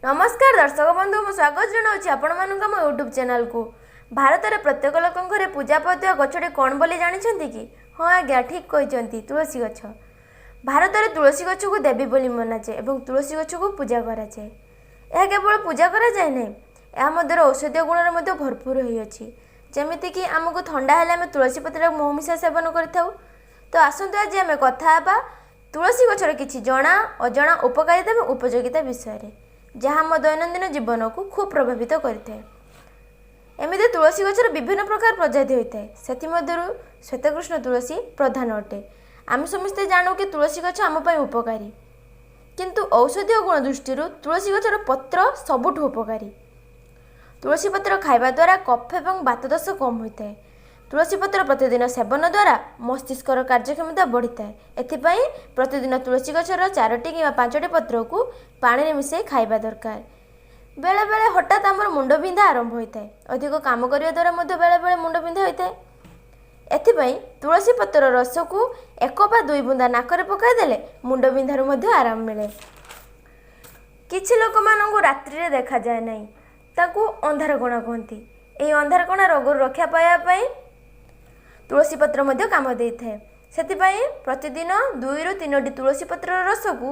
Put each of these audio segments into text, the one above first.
ନମସ୍କାର ଦର୍ଶକ ବନ୍ଧୁ, ମୁଁ ସ୍ୱାଗତ ଜଣାଉଛି ଆପଣମାନଙ୍କୁ ଆମ ୟୁଟ୍ୟୁବ୍ ଚ୍ୟାନେଲକୁ। ଭାରତରେ ପ୍ରତ୍ୟେକ ଲୋକଙ୍କ ଘରେ ପୂଜା ପାଉଥିବା ଗଛଟି କ'ଣ ବୋଲି ଜାଣିଛନ୍ତି କି? ହଁ ଆଜ୍ଞା, ଠିକ୍ କହିଛନ୍ତି, ତୁଳସୀ ଗଛ। ଭାରତରେ ତୁଳସୀ ଗଛକୁ ଦେବୀ ବୋଲି ମନାଯାଏ ଏବଂ ତୁଳସୀ ଗଛକୁ ପୂଜା କରାଯାଏ। ଏହା କେବଳ ପୂଜା କରାଯାଏ ନାହିଁ, ଏହା ମଧ୍ୟରେ ଔଷଧୀୟ ଗୁଣରେ ମଧ୍ୟ ଭରପୁର ହୋଇଅଛି। ଯେମିତିକି ଆମକୁ ଥଣ୍ଡା ହେଲେ ଆମେ ତୁଳସୀ ପତ୍ରକୁ ମହୁ ମିଶା ସେବନ କରିଥାଉ। ତ ଆସନ୍ତୁ, ଆଜି ଆମେ କଥା ହେବା ତୁଳସୀ ଗଛର କିଛି ଜଣା ଅଜଣା ଉପକାରିତା ଏବଂ ଉପଯୋଗିତା ବିଷୟରେ, ଯାହା ଆମ ଦୈନନ୍ଦିନ ଜୀବନକୁ ଖୁବ୍ ପ୍ରଭାବିତ କରିଥାଏ। ଏମିତି ତୁଳସୀ ଗଛର ବିଭିନ୍ନ ପ୍ରକାର ପ୍ରଜାତି ହୋଇଥାଏ। ସେଥିମଧ୍ୟରୁ ଶ୍ୱେତକୃଷ୍ଣ ତୁଳସୀ ପ୍ରଧାନ ଅଟେ। ଆମେ ସମସ୍ତେ ଜାଣୁ କି ତୁଳସୀ ଗଛ ଆମ ପାଇଁ ଉପକାରୀ, କିନ୍ତୁ ଔଷଧୀୟ ଗୁଣ ଦୃଷ୍ଟିରୁ ତୁଳସୀ ଗଛର ପତ୍ର ସବୁଠୁ ଉପକାରୀ। ତୁଳସୀ ପତ୍ର ଖାଇବା ଦ୍ୱାରା କଫ ଏବଂ ବାତଦୋଷ କମ୍ ହୋଇଥାଏ। ତୁଳସୀ ପତ୍ର ପ୍ରତିଦିନ ସେବନ ଦ୍ୱାରା ମସ୍ତିଷ୍କର କାର୍ଯ୍ୟକ୍ଷମତା ବଢ଼ିଥାଏ। ଏଥିପାଇଁ ପ୍ରତିଦିନ ତୁଳସୀ ଗଛର ଚାରୋଟି କିମ୍ବା ପାଞ୍ଚଟି ପତ୍ରକୁ ପାଣିରେ ମିଶାଇ ଖାଇବା ଦରକାର। ବେଳେବେଳେ ହଠାତ୍ ଆମର ମୁଣ୍ଡବିନ୍ଧା ଆରମ୍ଭ ହୋଇଥାଏ। ଅଧିକ କାମ କରିବା ଦ୍ୱାରା ମଧ୍ୟ ବେଳେବେଳେ ମୁଣ୍ଡବିନ୍ଧା ହୋଇଥାଏ। ଏଥିପାଇଁ ତୁଳସୀ ପତ୍ର ରସକୁ 1 ବା 2 ବୁନ୍ଦା ନାକରେ ପକାଇଦେଲେ ମୁଣ୍ଡବିନ୍ଧାରୁ ମଧ୍ୟ ଆରାମ ମିଳେ। କିଛି ଲୋକମାନଙ୍କୁ ରାତ୍ରିରେ ଦେଖାଯାଏ ନାହିଁ, ତାକୁ ଅନ୍ଧାରକଣା କୁହନ୍ତି। ଏହି ଅନ୍ଧାରକଣା ରୋଗରୁ ରକ୍ଷା ପାଇବା ପାଇଁ ତୁଳସୀ ପତ୍ର ମଧ୍ୟ କାମ ଦେଇଥାଏ। ସେଥିପାଇଁ ପ୍ରତିଦିନ 2ରୁ 3ଟି ତୁଳସୀ ପତ୍ରର ରସକୁ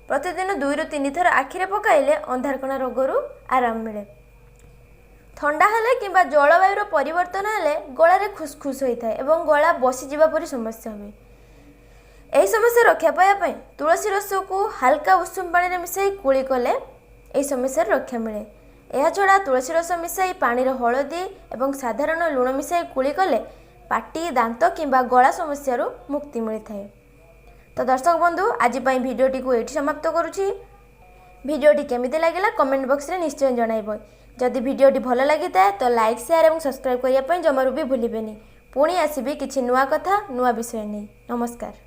ପ୍ରତିଦିନ 2ରୁ 3 ଥର ଆଖିରେ ପକାଇଲେ ଅନ୍ଧାରକଣା ରୋଗରୁ ଆରାମ ମିଳେ। ଥଣ୍ଡା ହେଲେ କିମ୍ବା ଜଳବାୟୁର ପରିବର୍ତ୍ତନ ହେଲେ ଗଳାରେ ଖୁସଖୁସ ହୋଇଥାଏ ଏବଂ ଗଳା ବସିଯିବା ପରି ସମସ୍ୟା ହୁଏ। ଏହି ସମସ୍ୟା ରକ୍ଷା ପାଇବା ପାଇଁ ତୁଳସୀ ରସକୁ ହାଲକା ଉଷୁମ ପାଣିରେ ମିଶାଇ କୁଳି କଲେ ଏହି ସମସ୍ୟାରୁ ରକ୍ଷା ମିଳେ। ଏହାଛଡ଼ା ତୁଳସୀ ରସ ମିଶାଇ ପାଣିରେ ହଳଦୀ ଏବଂ ସାଧାରଣ ଲୁଣ ମିଶାଇ କୁଳି କଲେ ପାଟି, ଦାନ୍ତ କିମ୍ବା ଗଳା ସମସ୍ୟାରୁ ମୁକ୍ତି ମିଳିଥାଏ। ତ ଦର୍ଶକ ବନ୍ଧୁ, ଆଜି ପାଇଁ ଭିଡ଼ିଓଟିକୁ ଏଇଠି ସମାପ୍ତ କରୁଛି। ଭିଡ଼ିଓଟି କେମିତି ଲାଗିଲା, କମେଣ୍ଟ ବକ୍ସରେ ନିଶ୍ଚୟ ଜଣାଇବ। ଯଦି ଭିଡ଼ିଓଟି ଭଲ ଲାଗିଥାଏ, ତ ଲାଇକ୍, ସେୟାର ଏବଂ ସବସ୍କ୍ରାଇବ୍ କରିବା ପାଇଁ ଜମାରୁ ବି ଭୁଲିବେନି। ପୁଣି ଆସିବି କିଛି ନୂଆ କଥା, ନୂଆ ବିଷୟ ନେଇ। ନମସ୍କାର।